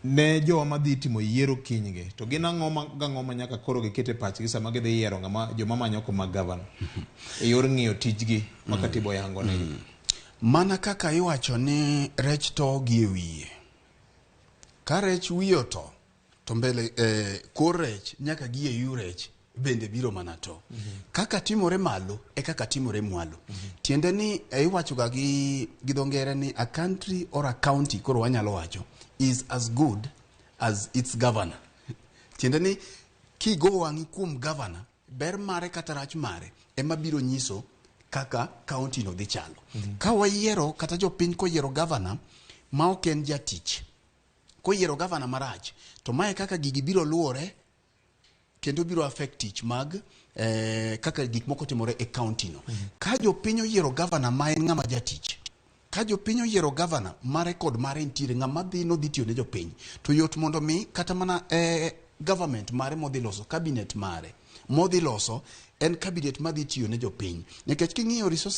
Ne jowa madhi timo yiero kinygi, to gin ang'o ma gang'o ma nyaka koro giket e pachgi sama gidhi yiero ng'ama joma manyo kom mag gavana e yor ng'iyo tijgi ma katiba oyango negi? Mana kaka iwacho ni rech to gi e wiye. Ka rech wiye oto, to mbele kor rech nyaka gi e yu rech bende biro mana to. Kaka timore malo e kaka timore mwalo. Tiende ni iwacho ga gi dho ngere ni a country or a county, koro wanyalo wacho, is as good as its governor. Tiende ni kigo wang'i kuom governor, ber mare kata rach mare ema biro nyiso kaka county no dhi chalo. Ka wayiero kata jopiny koyiero governor ma ok en jatich, koyiero governor marach, to mae kaka gigi biro luwore kendo biro affect tich mag kaka gik moko timore e county no. Ka jopiny oyiero governor ma en ng'ama jatich, ka jopiny oyiero governor ma record mare nitiere, ng'ama dhi nodhi tiyo ne jopiny, to yot mondo mi kata mana government mare modhi loso, cabinet mare modhi loso en cabinet madhi tiyo ne jopiny, nikech king'iyo resources